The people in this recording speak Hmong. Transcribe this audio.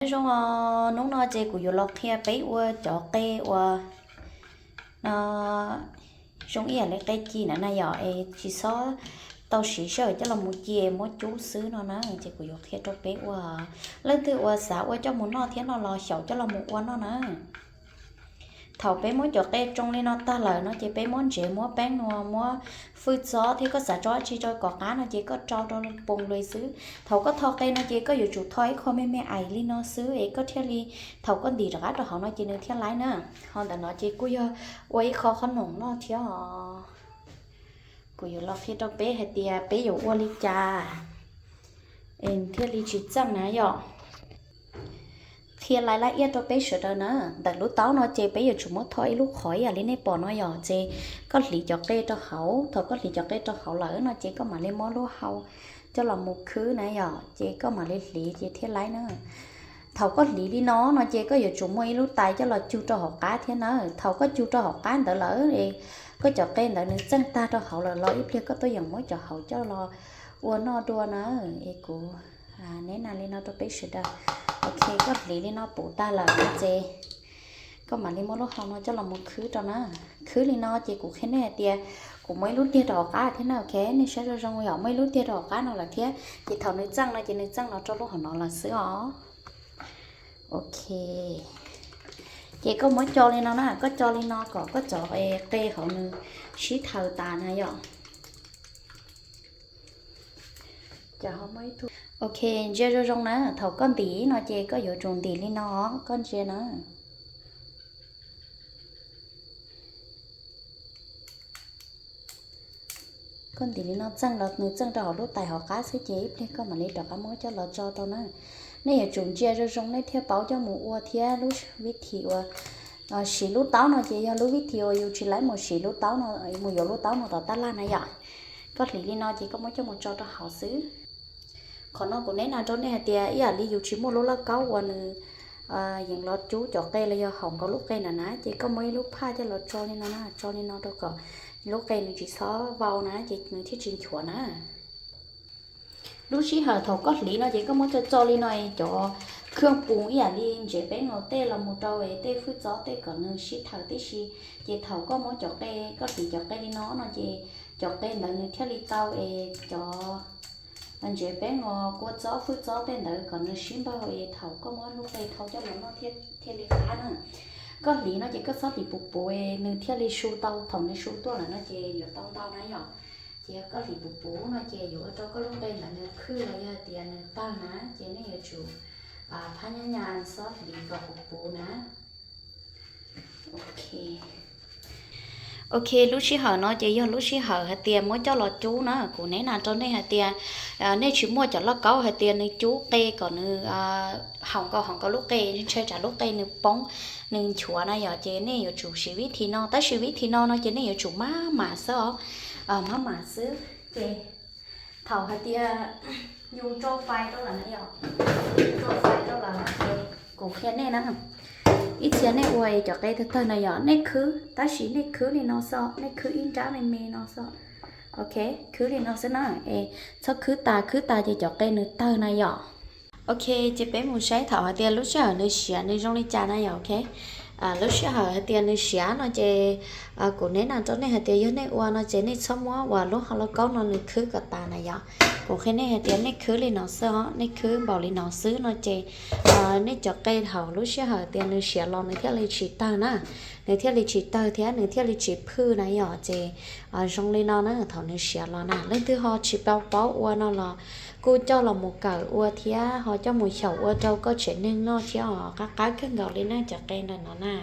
Nyob zoo os, hnub no ces kuv yuav los qhia peb ua cov qe uas no zoo ib yam li qe ci na na yom, es tsis txhob tau siv sij hawm coj los mus ci, muab cub xwb no na. Ces kuv yuav qhia rau peb ua, leej twg uas xav ua coj mus noj thiab no los xyaum coj los mus ua noj na. Thaum peb muab cov qe tsoo li no tag lawm no ces peb muab ntsev, muab peeb nua, muab fwj txob thiab koj xav tso dab tsi rau kom qab no ces koj rau rau poos li xwb. Thaum koj tho qe no ces koj yuav tsum tho ib qho me me aim li no xwb es koj thiaj li, thaum koj ntim rov qab rau hauv no ces nws thiaj laib na. Ho ntawm no ces kuj yog ua ib qho qhob noom noj thiab os. Kuv yuav los qhia rau peb hais tias peb yuav ua li cas es thiaj li tsis txeej na yom. Qhia lais lab iab rau peb sawv daws na. Ntawm lub taub no ces peb yuav tsum muab tho ib lub qhov ib yam li nej pom no yom, ces koj hliv cov qe rau hauv. Thaum koj hliv cov qe rau hauv lawm no ces koj mam li muab lub hau coj los mus khwb na yom, ces koj mam li hliv ces thiaj laib na. Thaum koj hliv li no no ces koj yuav tsum muaj ib lub tais coj los cug rau hauv qab thiab na. Thaum koj cug rau hauv qab ntawd lawm es koj cov qe ntawd nws txeej tag rau hauv lawm los ib pliag koj tuaj yeem muab cov hauv coj los ua noj dua na. Es kuv neb na li no rau peb sawv daws. Ok, koj hliv li no puv tag lawm no ces koj mam li muab lub hau no coj los mus khwb rau na. Khwb li no ces kuv qhia nej hais tias kuv muaj ib lub tiag rau hauv qab thiab na. Ok, nej saib zoo zoo yom, muaj ib lub tiag rau hauv qab no lawm thiab ces thaum nws txeej no ces nws txeej los rau lub hauv no lawm xwb os. Ok, ces koj muab co li no na, koj co li no kom koj cov qe hauv nws sib thaws tas na yom. Ok, ntsia zoo zoo na, thaum koj ntim no ces koj yuav tsum ntim li no, koj ntsia na. Koj ntim li no txeej los nws txeej rau hauv lub tais hauv qab xwb ces ib pliag koj mam li rov qab muab coj los tso tau na. Nej yuav tsum ntsia zoo zoo nej thiaj paub coj mus ua thiab lub vib thi uas siv lub taub no ces yog lub vib thi uas yus tsis laib mus siv lub taub no, mus yuav lub taub no tom tab laj na yom. Koj hliv li no ces koj muab coj mus tso rau hauv xwb. Qhov no kuv neb na rau nej hais tias ib yam li yus tsis muaj lub lauj kaub uas nws yeem los cub cov qe los yog haum nkaus lub qe na na, ces koj muab ib lub phaj coj los tso li no na, tso li no rau kom lub qe nws tsis txhob vau na ces nws thiaj tsis nchuav na. Lub sij hawm thaum koj hliv no ces koj muab tso tso li no es cov khwj pum ib yam li ntsev peeb no tej los mus rau es tej fwj txob tej kom nws sib thaws tib si, ces thaum koj muab cov qe, koj hliv cov qe li no no ces cov qe ntawd nws thiaj li tau es cov ntsev peeb no kua txob fwj txob tej ntawd kom nws sib npaug es thaum koj muab lub qe thau coj los noj thiaj li qab na. Koj hliv no ces koj txhob hliv puv puv es nws thiaj li su tau, thaum nws su tuaj lawm no ces yuav tau ntau na yom. Ces yog koj hliv puv puv no ces yuav ua rau koj lub qe ntawd nws khwj los yog hais tias nws tawg na, ces nej yuav tsum phab nyab nyas txhob hliv kom puv puv na. Ok, lub sij hawm no ces yog lub sij hawm hais tias muab coj los cub na, kuv neb na rau nej hais tias nej tsis muaj cov lauj kaub hais tias nws cub qe kom nws haum nkaus haum nkaus lub qe, ntshai tsam lub qe nws poob nws nchuav na yom, ces nej yuav tsum siv vib thi no, tab sis vib thi no no ces nej yuav tsum maj mam xwb os, maj mam xwb. Ces thaum hais tias yus tso fais rau lawm na yom, yus tso fais rau lawm ces kuv qhia nej na, ib txhia nej ua es cov qe tawg tawg na yom, nej khwb, tab sis nej khwb li no xwb, nej khwb ib nrab me me no xwb. Ok, khwb li no xwb na, es txhob khwb tas, khwb tas ces cov qe nws tawg na yom. Ok, ces peb mus saib thaum hais tias lub sij hawm nws siav nws zoo li cas na yom. Ok, lub sij hawm hais tias nws siav no ces kuv neb na rau nej hais tias yog nej ua no ces nej txhob muab uas lub hau lauj kaub no nws khwb kom tas na yom. Kuv qhia nej hais tias nej khwb li no xwb os, nej khwb npaum li no xwb no ces nej cov qe thaum lub sij hawm tias nws siav los nws thiaj li tsis tawg na, nws thiaj li tsis tawg thiab nws thiaj li tsis phwj na yom. Ces zoo li no na, thaum nws siav los na, leej twg ho tsis paub paub ua no los kuj coj los mus kawm ua thiab ho coj mus xyaum ua rau koj tsev neeg noj thiab os, qab qab kawg nkaus li na cov qe ntawm no na.